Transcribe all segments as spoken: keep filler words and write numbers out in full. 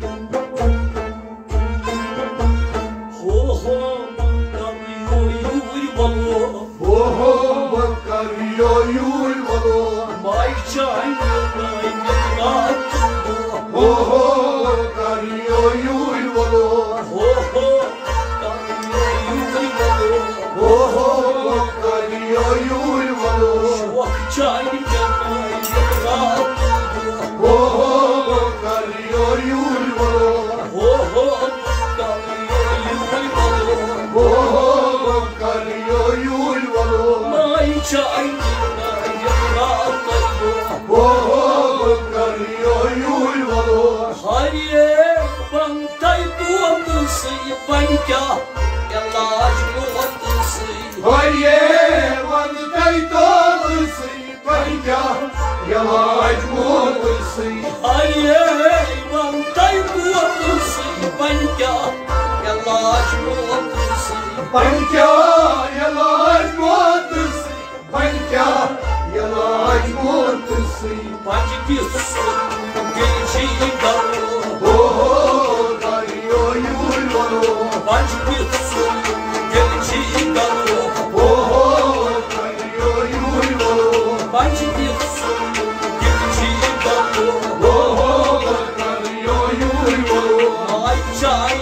ہو ہو، بہٕ کرٕ یورٕ یوٗرۍ وَلو۔ ہو ہو، بہٕ کرٕ یورٕ یوٗرۍ وَلو۔ ماے چانہِ ناوِ راتہٕ دۄہ۔ ہو ہو، بہٕ کرٕ یورٕ یوٗرۍ وَلو۔ ہو ہو، بہٕ کرٕ یورٕ یوٗرۍ وَلو۔ ہو ہو، بہٕ کرٕ یورٕ یوٗرۍ وَلو۔ شوق چانہِ ناوِ راتہٕ دۄہ۔ ہو ہو، بہٕ کرٕ یورٕ یوٗرۍ وَلو۔ ہو ہو، بہٕ کرٕ یورٕ یوٗرۍ وَلو۔ ہو ہو، بہٕ کرٕ یورٕ یوٗرۍ وَلو۔ ماے چانہِ ناوِ راتَے دۄہ۔ ہو ہو، بہٕ کرٕ یورٕ یوٗرۍ وَلو۔ ہَرے وَن تۄہہِ دودٕ سٕے وۄنۍ کیٛاہ علاج موتہٕ سٕے۔ ہَرے وَن تۄہہِ دودٕ سٕے وۄنۍ کیٛاہ علاج موتہٕ سٕے۔ ہَرے وَن تۄہہِ دودٕ سٕے وۄنۍ کیٛاہ علاج موتہٕ سٕے۔ وۄنۍ کیٛاہ علاج موتہٕ سٕے۔ وۄنۍ کیٛاہ علاج موتہٕ سٕے۔ پنجہِ کِس سُہ دِل جی گرو۔ ہو ہو، کریو یوٗرۍ وَلو۔ پنجہِ کِس سُہ دِل جی گرو۔ ہو ہو، کریو یوٗرۍ وَلو۔ پنجہِ کِس سُہ دِل جی گرو۔ ہو ہو، کریو یوٗرۍ وَلو۔ ماے چانہِ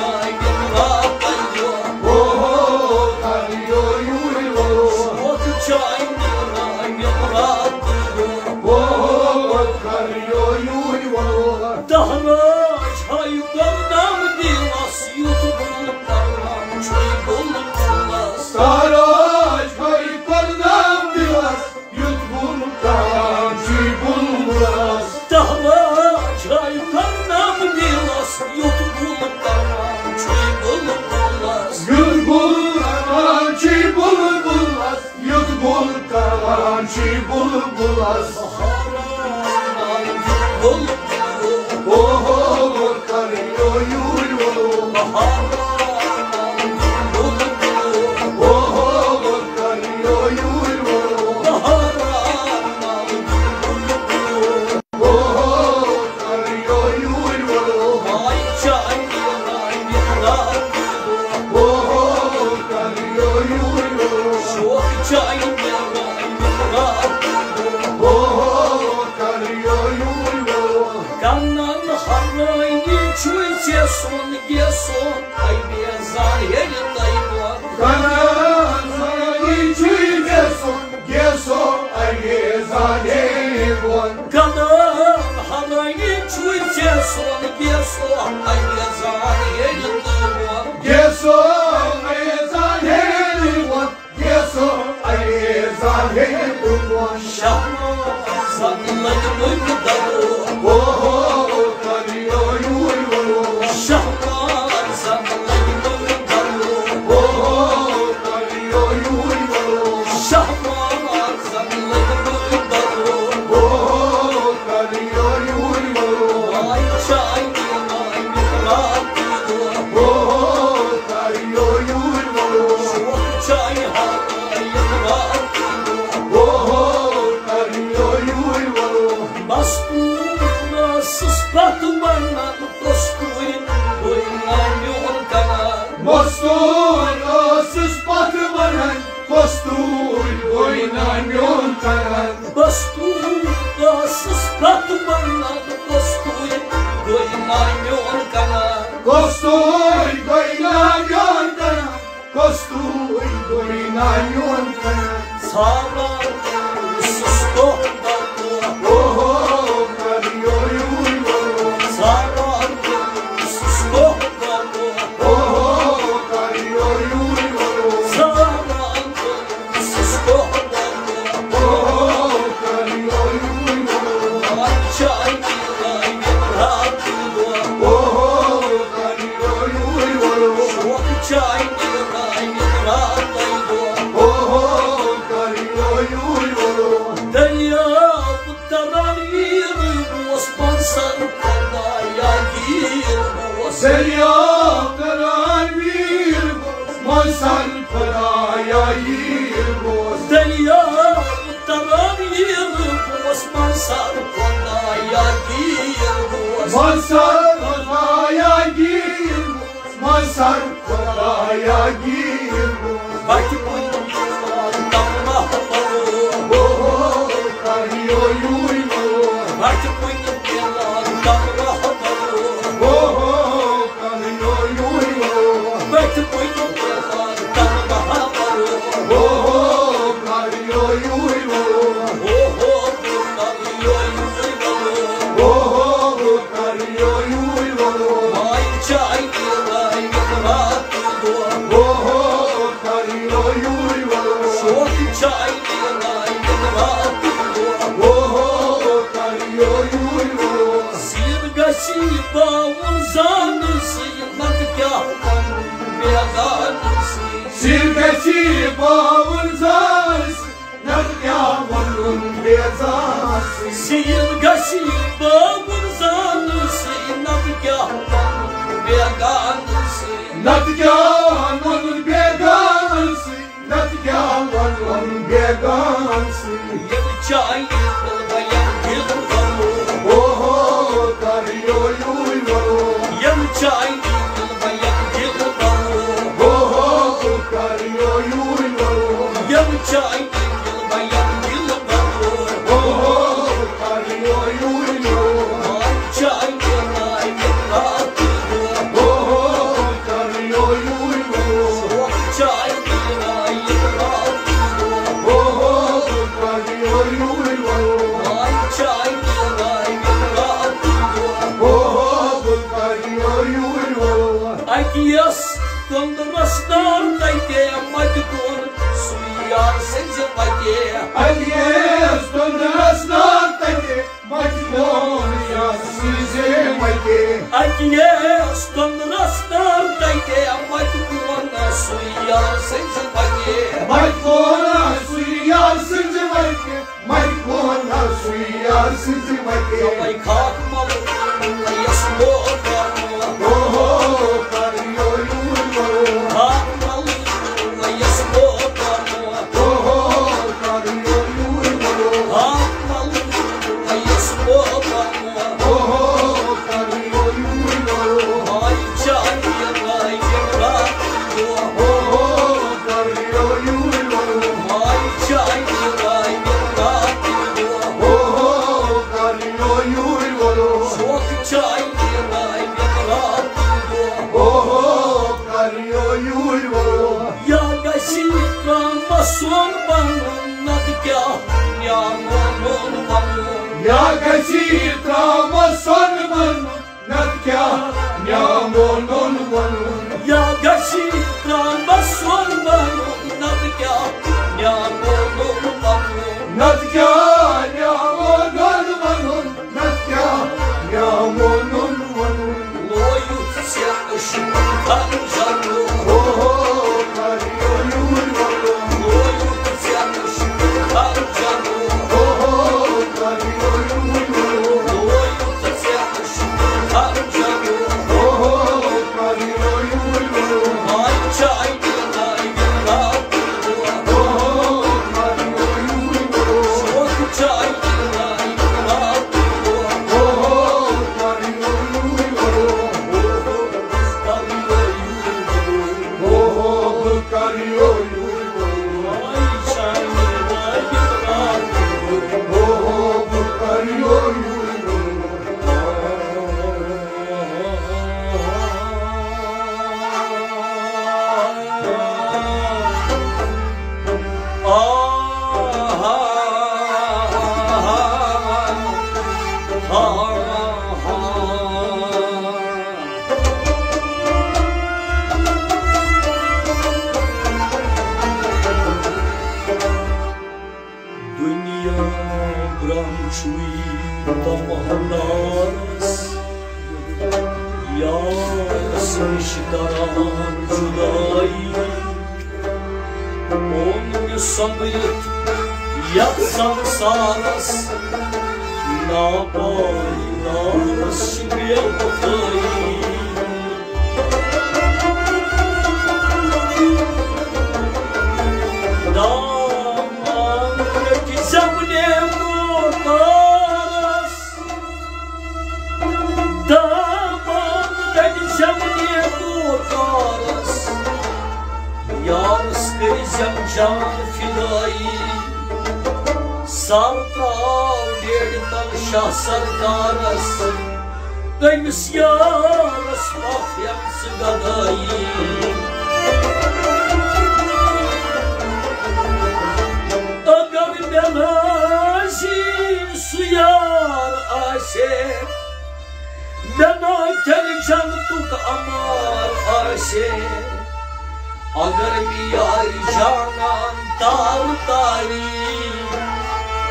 ناوِ راتَے دۄہ۔ ہو ہو، کریو یوٗرۍ وَلو۔ شوق چانہِ ناوِ راتہٕ دۄہ۔ ہو ہو، کریو یوٗرۍ وَلو۔ دہراج ہاے کوٚرنم دِلس یُتھ گُل کران چھُے بُلبُلس۔ دہراج ہاے کوٚرنم دِلس یُتھ گُل کران چھُے بُلبُلس۔ دہراج ہاے کوٚرنم دِلس یُتھ گُل کران چھُے بُلبُلس۔ یُتھ گُل کران چھُے بُلبُلس۔ یُتھ گُل کران چھُے بُلبُلس۔ بُلبُل۔ او ہو، کریو یوٗرۍ وَلو۔ بُلبُل۔ او ہو، کریو یوٗرۍ وَلو۔ او ہو، کریو یوٗرۍ وَلو۔ ماے چانہِ ناوِ راتہٕ دۄہ۔ او ہو، کریو یوٗرۍ وَلو۔ شوق چانہِ ناوِ راتہٕ دۄہ۔ او ہو، کریو یوٗرۍ وَلو۔ کَنَن ہَرٲنی چھُے ژےٚ سون گیسون، اَمے زان ہیٚرِ تَے بۄن۔ کَنَن ہَرٲنی چھُے ژےٚ سون گیسو اَمے زانے بۄن۔ کَنَن ہَرٲنی چھُے ژےٚ سون گیسو اَمے زانے بۄن۔ گیسو اَمے زانے بۄن۔ گیسو اَمے زانے بۄن۔ شہمازن لٔگۍ مٕتۍ دَلو۔ او ہو، کریو یوٗرۍ وَلو۔ شہمازن لٔگۍ مٕتۍ دَلو۔ او ہو، کریو یوٗرۍ وَلو۔ شہمازن لٔگۍ مٕتۍ دَلو۔ او ہو، کریو یوٗرۍ وَلو۔ ماے چانہِ ناوِ راتہٕ دۄہ۔ او ہو، کریو یوٗرۍ وَلو۔ شوق چانہِ ہَرٲنی راتہٕ دۄہ۔ او ہو، کریو یوٗرۍ وَلو۔ مستوٗر ٲسٕس پَتھ وَنان، کۄستوٗرۍ گوٚو نا میون کَنان۔ مستوٗر ٲسٕس پَتھ وَنان، کۄستوٗرۍ گوٚو نا میون کَنان۔ مستوٗر ٲسٕس پَتھ وَنان، کۄستوٗرۍ گوٚو نا میون کَنان۔ کۄستوٗرۍ گوٚو نا میون کَنان۔ کۄستوٗرۍ گوٚو نا میون کَنان۔ ژھانٛڈان اوسُس دۄہ پتہٕ دۄہ۔ او ہو، کریو یوٗرۍ وَلو۔ ژھانٛڈان اوسُس دۄہ پتہٕ دۄہ۔ او ہو، کریو یوٗرۍ وَلو۔ ژھانٛڈان اوسُس دۄہ پتہٕ دۄہ۔ او ہو، کریو یوٗرۍ وَلو۔ ماے چانہِ ناوِ راتہٕ دۄہ۔ او ہو، کریو یوٗرۍ وَلو۔ شوق چانہِ ناوِ راتَے دۄہ۔ او ہو، کریو یوٗرۍ وَلو۔ دٔریاو تَران ویٖر گوس، منٛزَن خۄدایا گیٖر گوس۔ دٔریاو تَران ویٖر گوس، منٛزَن خۄدایا گیٖر گوس۔ دٔریاو تَران ویٖر گوس، منٛزَن خۄدایا گیٖر گوس۔ منٛزَن باوُن زانسٕے، نتہٕ کیٛاہ وَنُن بیگانسٕے۔ سِر گژھِ باوُن زانسٕے، نتہٕ کیٛاہ وَنُن بیگانسٕے۔ سِر گژھِ باوُن زانسٕے، نتہٕ کیٛاہ وَنُن بیگانسٕے۔ نتہٕ کیٛاہ وَنُن بیگانسٕے۔ نتہٕ کیٛاہ وَنُن بیگانسٕے۔ یِم چایہِ تَل بَیَن دِل وَنُن۔ اوہو، کَر یو یوٗرۍ وَنُن۔ یِم چایہِ تَل بَیَن دِل وَنُن۔ اوہو، کَر یو یوٗرۍ وَنُن۔ یِم چایہِ تَل بَیَن دِل وَنُن۔ اوہو، کَر یو یوٗرۍ وَنُن۔ ماے چایہِ تَل بَیَن دِل وَنُن۔ اوہو، کَر یو یوٗرۍ وَنُن۔ چاے پیرایہِ راتھ دۄہ۔ اوہو، کَر یو یوٗرۍ وَنُن۔ ماے چاے پیرایہِ راتھ دۄہ۔ اوہو، کَر یو یوٗرۍ وَنُن۔ اَتہِ یَس تُلرَس نار تَتہِ مَتہِ کُن سُے یار سٕنٛزِ وَتہِ۔ اَتہِ یَس تُلرَس نار تَتہِ مَتہِ کُن یَس سٕنٛزِ وَتہِ۔ اَتہِ یَس تُلرَس نار تَتہِ مَتہِ کُن سُے یار سٕنٛزِ وَتہِ۔ مَتہِ کُن سُے یار سٕنٛزِ وَتہِ۔ مَتہِ کُن سُے یار سٕنٛزِ وَتہِ۔ تَوَے خاک مَلُن یَس لوگ۔ اوہو، کَر یو یوٗرۍ وَنُن۔ خاک مَلُن یَس لوگ۔ اوہو، کَر یو یوٗرۍ وَنُن۔ خاک مَلُن یَس لوگ۔ اوہو، کَر یو یوٗرۍ وَنُن۔ ماے چاے پیرایہِ راتھ دۄہ۔ اوہو، کَر یو یوٗرۍ وَنُن۔ ماے چاے پیرایہِ راتھ دۄہ۔ اوہو، کَر یو یوٗرۍ وَنُن۔ شوقہٕ چاے پیرایہِ راتھ دۄہ۔ اوہو، کَر یو یوٗرۍ وَنُن۔ یا گژھِ ترٛامَس سۄن بَنُن، نَتہٕ کیٛاہ نیامو نوٚن وَنُن۔ یا گژھِ ترٛامَس سۄن بَنُن، نَتہٕ کیٛاہ نیامو نوٚن وَنُن۔ یا گژھِ ترٛامَس سۄن بَنُن، نَتہٕ کیٛاہ نیامو نوٚن وَنُن۔ نَتہٕ کیٛاہ نیامو نوٚن وَنُن۔ نَتہٕ کیٛاہ نیامو نوٚن وَنُن۔ لویُتھ ژےٚ شُکُر خرچَنو۔ اوہو، کَر یو یوٗرۍ وَنُن۔ لویُتھ ژےٚ شُکُر خرچَنو۔ اوہو، کَر یو یوٗرۍ وَنُن۔ لویُتھ ژےٚ شُکُر خرچَنو۔ اوہو، کَر یو یوٗرۍ وَنُن۔ ماے چاے پیرایہِ راتھ دۄہ۔ اوہو، کَر یو یوٗرۍ وَنُن۔ شوقہٕ چاے پیرایہِ راتھ دۄہ۔ اوہو، کَر یو یوٗرۍ وَنُن۔ اوہو، کَر یو یوٗرۍ وَنُن۔ اوہو، کَر یو یوٗرۍ وَنُن۔ ماے چاے پیرایہِ راتھ دۄہ۔ اوہو، کَر یو یوٗرۍ وَنُن۔ دُنیا برٛونٛہہ چھُے تمہنارس، یارس نِش کران جُدایی۔ اوٚن مےٚ سۄمبرِتھ یتھ سمسارس، ناپٲیدارس چھِ بے وفٲیی۔ دامان رٔٹۍ زٮ۪و نیکو کارس، دامان رٔٹۍ زٮ۪و نیکو کارس، یارس کٔرۍ زٮ۪و جان فدایی۔ سر ترٛاو ڈیڈِ تل شاہ سرکارس، تٔمِس یارس پتھ یِم ژٕ گدایی۔ اگر مےٚ نزیٖک سُہ یار آسہِ ہے، مےٚ نہ تیٚلہِ جنتُک امار آسہِ ہے۔ اگر مےٚ یارِ جانان تار تاری،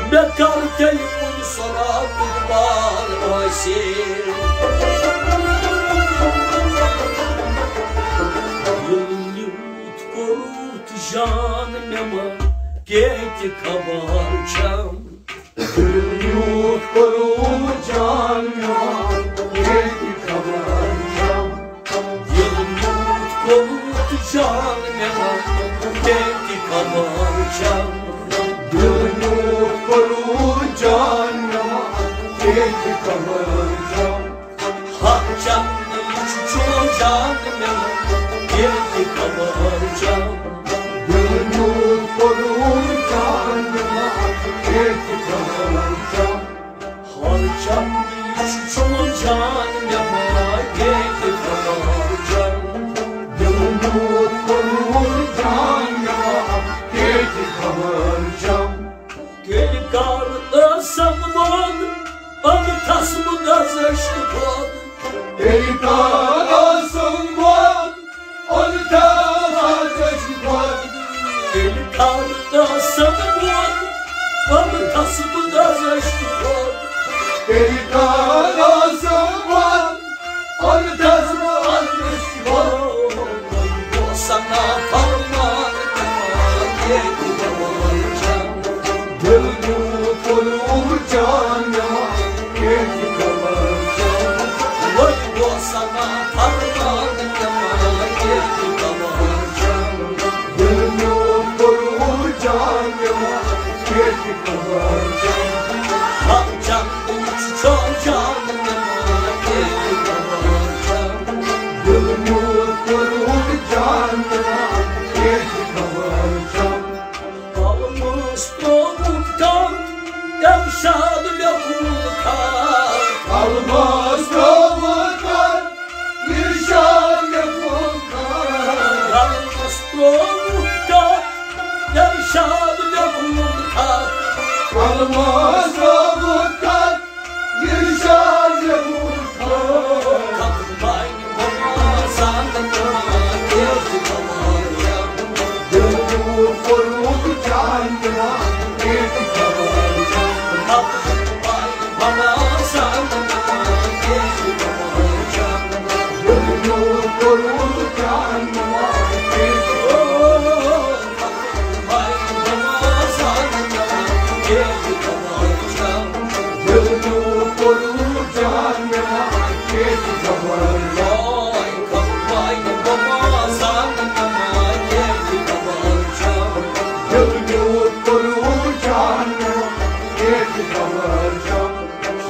مےٚ کر تیٚلہِ کُنہِ صراطُک پار آسہِ۔ خبر چھم۔ دل میوٗٹھ کوٚرُم جان مےٚ ما، ییٚتہِ خبر چھم۔ دل میوٗٹھ کوٚرُم جان مےٚ ما، ییٚتہِ خبر چھم۔ دل میوٗٹھ کوٚرُم جان مےٚ ما، ییٚتہِ خبر چھم۔ ہا چند، یہِ چھُ چون جان مےٚ، ییٚلہِ تہِ خبر چھم۔ دل میوٗٹھ کوٚرُم جان مےٚ، ییٚلہِ تہِ خبر چھم۔ ہا چند، یہِ چھُ چون جان مےٚ، ییٚلہِ تہِ خبر چھم۔ دل میوٗٹھ کوٚرُم جان مےٚ، ییٚلہِ تہِ خبر چھم۔ تیٚلہِ کر ٲسٕم بہٕ أمتھس منٛز عشقہٕ خۄد؟ تیٚلہِ کر ٲسٕم بہٕ أمتھس منٛز عشقہٕ خۄد؟ تیٚلہِ کر ٲسٕم بہٕ أمتھس منٛز عشقہٕ خۄد؟ تیٚلہِ کر ٲسٕم بہٕ أمتھس منٛز عشقہٕ خۄد؟ سنا فرمان، ییٚتہِ خبر چھم۔ دل میوٗٹھ کوٚرُم جان مےٚ ما، ییٚتہِ خبر چھم۔ وۄنۍ گوٚو سنا فرمان، ییٚتہِ خبر چھم۔ دل میوٗٹھ کوٚرُم جان مےٚ ما، ییٚتہِ خبر چھم۔ ہا چند، یہِ چھُ چون جان مےٚ ما، ییٚتہِ خبر چھم۔ دل میوٗٹھ کوٚرُم جان مےٚ ما، ییٚتہِ خبر چھم۔ قلمس ترٛووُتھ کتھ، ارشاد لیوٚکھمُت خط۔ قلمس ترٛووُتھ کتھ، ارشاد لیوٚکھمُت خط۔ قلمس ترٛووُتھ کتھ، ارشاد لیوٚکھمُت خط۔ قلمس ترٛووُتھ کتھ، ارشاد لیوٚکھمُت خط۔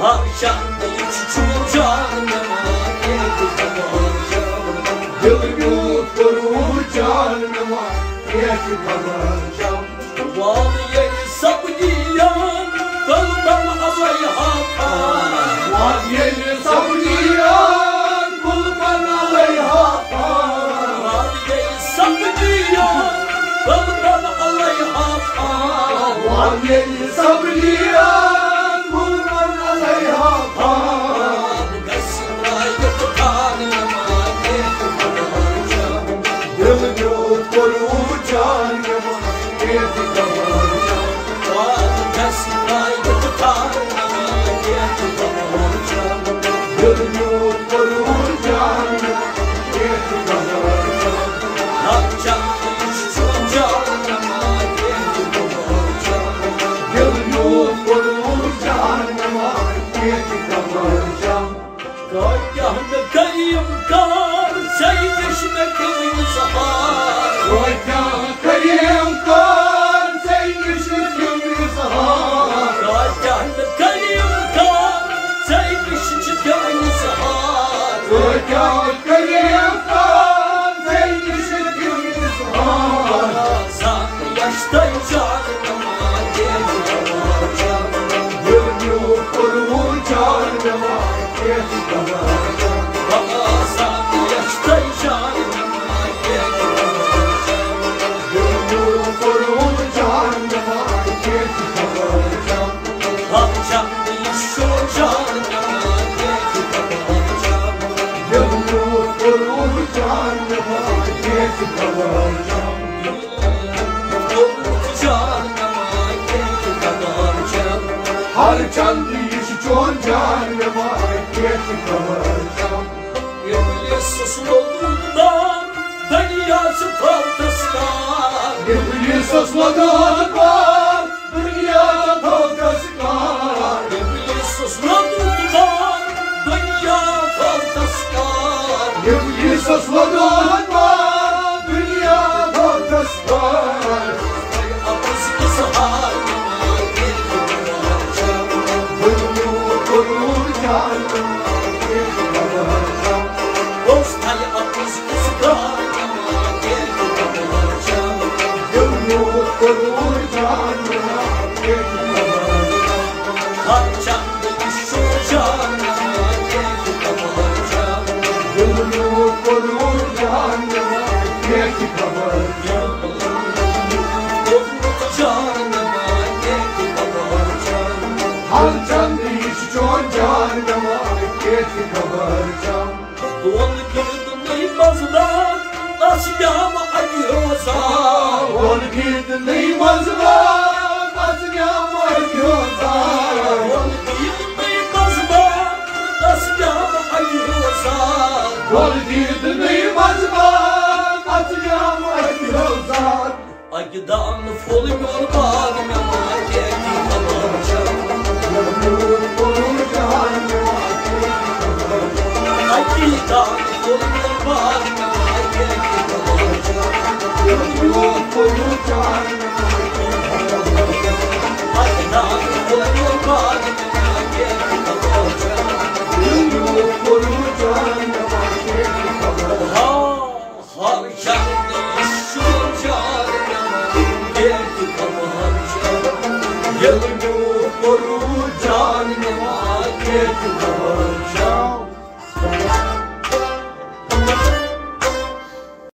ہر چند، یہِ چھُ چون جان مےٚ ما، ییٚتہِ خبر چھم۔ دل میوٗٹھ کوٚرُم جان مےٚ ما، ییٚتہِ خبر چھم۔ وال ییٚلہِ سپدی یاد، قلبن علیہا خار۔ وال ییٚلہِ سپدی یاد، قلبن علیہا خار۔ وال ییٚلہِ سپدی یاد، قلبن علیہا خار۔ وال ییٚلہِ سپدی یاد، قلبن علیہا خار۔ گژھِ درٛایہِ تہٕ خان نما، ییٚتہِ خبر چھم۔ دل میوٗٹھ کوٚرُم جان نما، ییٚتہِ خبر چھم۔ وال گژھِ درٛایہِ تہٕ خان نما، ییٚتہِ خبر چھم۔ دل میوٗٹھ کوٚرُم جان نما، ییٚتہِ خبر چھم۔ ہر چند، یہِ چھُ چون جان نما، ییٚتہِ خبر چھم۔ دل میوٗٹھ کوٚرُم جان نما، ییٚتہِ خبر چھم۔ کٲتیٛاہ مےٚ کریم کار، ژےٚ نِش مےٚ پیوٚو اظہار۔ کٲتیٛاہ کریم کار، ژےٚ نِش مےٚ پیوٚو اظہار۔ کٲتیٛاہ مےٚ کریم کار، ژےٚ نِش چھِ پیوٚو اظہار۔ کٲتیٛاہ کریم کار، ژےٚ نِش مےٚ پیوٚو اظہار۔ زانہٕ یَچھ تۄہہِ جان نما، ییٚتہِ خبر چھم۔ دل میوٗٹھ کوٚرُم جان نما، ییٚتہِ خبر چھم۔ بابا زانہٕ یَچھ تۄہہِ جان نما، ییٚتہِ خبر چھم۔ دل میوٗٹھ کوٚرُم جان نما، ییٚتہِ خبر چھم۔ ہر چند، یہِ چھُ چون جان نما، ییٚتہِ خبر چھم۔ دل میوٗٹھ کوٚرُم جان نما، ییٚتہِ خبر چھم۔ ہر چند، یہِ چھُ چون جان مےٚ ما، ییٚتہِ خبر چھم۔ ابلیسس لوٚگُن دار، دُنیا چھُ فوتس تار۔ ابلیسس لوٚگُن دار، یِم عیسیٰ سوزان ما دُنیا دۄدس پار۔ اپُز اظہار ؤنِو کوٚرمُت جان۔ اوس تھل اپُز اظہار ؤنِو کوٚرمُت جان۔ ہر چند سوزان ؤنِو کوٚرمُت جان۔ کیٛاہ چھِ خبر؟ ہر چند یہِ چھُ چون جان نِوان، کیٛاہ چھِ خبر؟ چم۔ دون کیت نئی مزدار، اس جام اگیو زار۔ دون کیت نئی مزدار، اس جام اگیو زار۔ دون کیت نئی مزدار، اس جام اگیو زار۔ دون کیت نئی مزدار، اس جام اگیو زار۔ اکہِ دانہٕ پھوٚل میون باغ مےٚ ما کیٛاہ خبر چھم۔ اکہِ دانہٕ پھوٚل میون باغ مےٚ ما کیٛاہ خبر چھم۔ اکہِ دانہٕ پھوٚل میون باغ مےٚ ما کیٛاہ خبر چھم۔ ہا۔ ہر چند یہِ چھُ چار نِوان، کیٛاہ تہِ خبر چھم۔ ییٚلہِ